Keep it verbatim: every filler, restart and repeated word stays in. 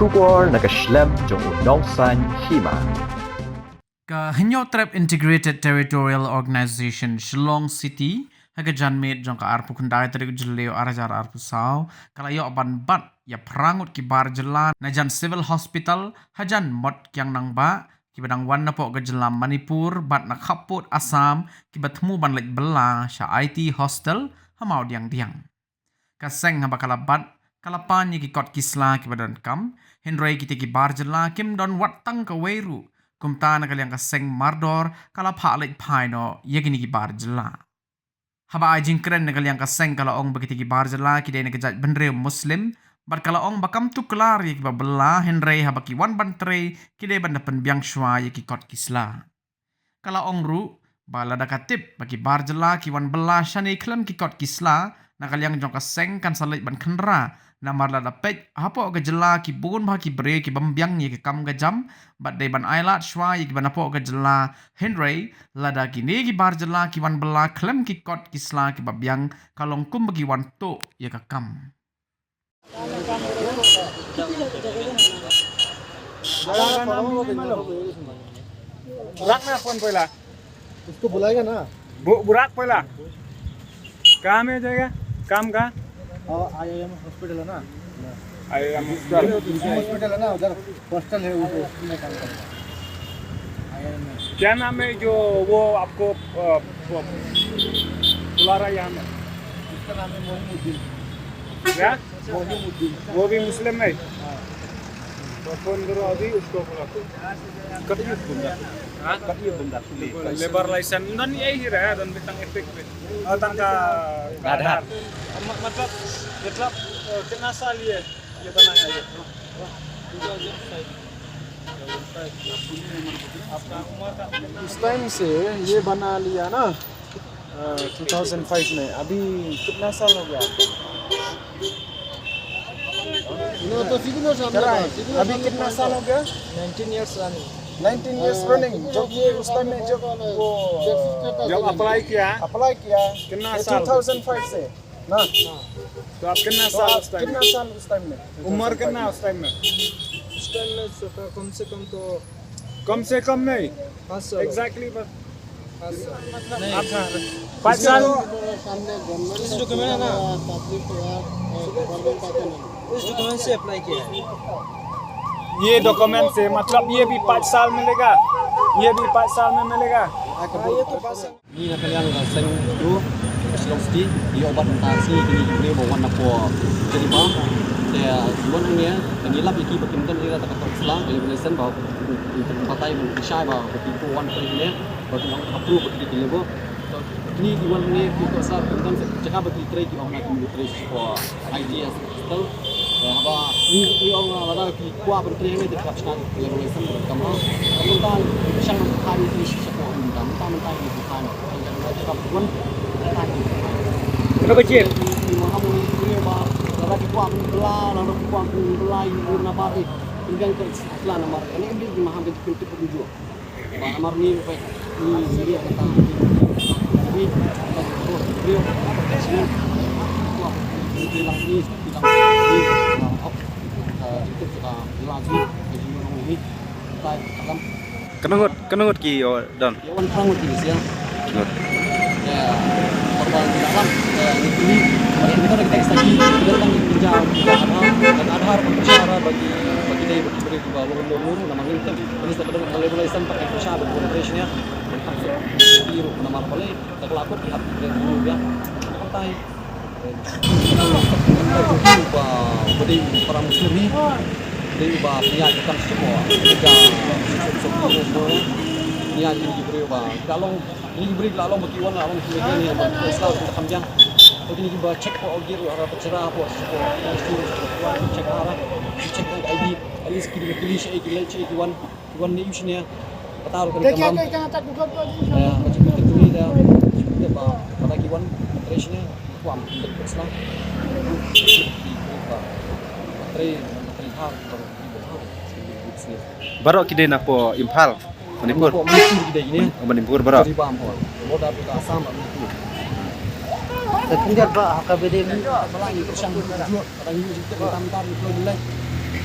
Khubor na ka shlem jong u Nongsaiñ Hima. Ka Hynñiewtrep Integrated Territorial Organization Shillong City, ha ka janmiet jong ka arphew khyndai tarik u Jylliew ar hajar arphew saw, ka la ïoh ban bat ïa phra ngut ki bar jylla na jan Civil Hospital, hajan Motkiang Nangbah, kiba dang wan napoh ka jylla Manipur bad na khappud Assam, kiba thmu ban leit bylla sha I T Hostel ha Mawdiangdiang. Ka seng haba ka la bat, ka la pan ïa ki kot ki sla kiba donkam, hynrei kita ki bar jylla kim don wat tang kawei ruh. Kumta na ka liang ka seng mardor, ka la phah leit phai noh ïa kine ki bar jylla. Haba ai jingkren na ka liang ka seng, ka la ong ba kita ki bar jylla ki dei na ka jaitbynriew Muslim, bad ka la ong ba kam tuklar ïa kiba bylla, hynrei haba ki wan ban trei, ki dei ban da pynbiang shuwa ïa ki kot ki sla. Ka la ong ruh ba lada ka tip ba ki bar jylla ki wan bylla shane khlem ki kot ki sla, na ka liang jong ka seng kan sa leit ban khynra, namar lada peit hapoh ka jylla ki bun bha ki briew ki bym biang ïa ka kam ka jam, bad dei ban ailad shuwa ïa kiba napoh ka jylla, hynrei lada kine ki bar jylla ki wan bylla khlem ki kot ki sla kiba biang, ka long kumba ki wan tuh ïa ka kam. उसको बुलाएगा ना। बुराक पहला। कहाँ में जाएगा? काम कहाँ? आईआईएम हॉस्पिटल है ना। IIM hospital. हॉस्पिटल है ना, उधर हॉस्टल है, उधर उसमें काम करेगा। आईआईएम में। क्या नाम है जो वो आपको बुला रहा है यहाँ में? उसका नाम है मोहिमुद्दीन। क्या? मोहिमुद्दीन। वो भी मुस्लिम है। हाँ। तो फोन करो अभी उसको बुला दो। कट ये बंदा। हाँ? कट ये बंदा। Labour licence. Don ei hi re, don bitang epic pe. Oh, tang ka Aadhaar. Aadhaar. मतलब, मतलब, कितना साल ये, ये बनाया ये? Two thousand five. आपका उम्र का कितना? उस टाइम से ये बना लिया ना। टू थाउजेंड फ़ाइव में। अभी कितना साल हो गया आपका? अभी कितना साल हो गया? Nineteen years running. Nineteen years running. जब ये उस टाइम में जब वो जब अप्लाई किया। अप्लाई किया। कितना साल? टू थाउजेंड फ़ाइव से ना। तो आप कितना साल उस टाइम? कितना साल उस टाइम में? उम्र कितना उस टाइम में? उस टाइम में कम से कम तो कम से कम नहीं। पाँच साल। एग्जैक्टली। पाँच साल। अच्छा। पाँच साल। इस डॉक्यूमेंट है ना, इस डॉक्यूमेंट से अप्लाई किया है। ये डॉक्यूमेंट से, मतलब, ये भी पाँच साल मिलेगा, ये भी पाँच साल में मिलेगा। हाँ, ये तो पाँच साल। Ngi na ka liang ka seng tu, ka Shillong City, ïoh bat mynta shi kine ki briew ba wan na pdeng jong ka. Te wan hangne, te ngi lap ïa ki ba kim don ïa ka kot sla, ka labour license ba, batai ba ki shai ba ki wan trei hangne, ba ki ong ka proof ba ki dei ki labour. Kine ki wan hangne ki kot sla, kim don jaka ba ki trei, ki ong na ki trei for ideas. Haba ngi ong lada ki kwah ban trei ne, te ka shna ka labour license ba kam ha. Mynta shang ka ni shi shako mynta, mynta mynta ni ka ni. Ka wan ka ni. Kano ka chip? Lada ki kwah ban bylla, lada ki kwah ban bylla, na ba eh. Pynbiang ka sla namar kane ka big maham ka jingtip ka jua. Kano ngut, kano ngut ki ïoh don? Ïoh wan phra ngut ki sia. Ngut. Ïa, korban dalam, ïa, ngi kuli, ïa, kita dah kita sagi, kita tang kita kerja, kita ada, kita ada harapan kerja, bagi, bagi dia, bagi Ba lum lum lum namar ngi te. Ini sa ka dang ka level license pakai ka sha ba ka registration ïa. Biru namar balei da ka la kut ïa ka dulu ïa. Pantai. Ba ba dei para Muslim ni. Dei ba pia ka kan semua. Kerja semua. Pia ni beri ba. Ka long ni beri la long ba ki wan la long ki ni ba. Sa ka kam jang. Ba ki ni ba check ko ogir ara pechara ko. Check ara. Check ID. At least ki dei ki list, eh, ki list, eh, ki wan, ki wan ne issue ne. Kata ruh kan. Kata ruh kan. Eh, macam tu ni dah. Kita ba, pada ki wan, trace ne. Kuam, kita selang. Trace, trace hal. Baroh ki dei na pdeng Imphal, Manipur. Manipur ki dei ne. Oh, Manipur baroh. Dari ba Imphal. Border ka Assam, Manipur. Kemudian ba, ka bede ni. Ba la ni, kersang. Kadang ni, kita minta, minta, minta, minta.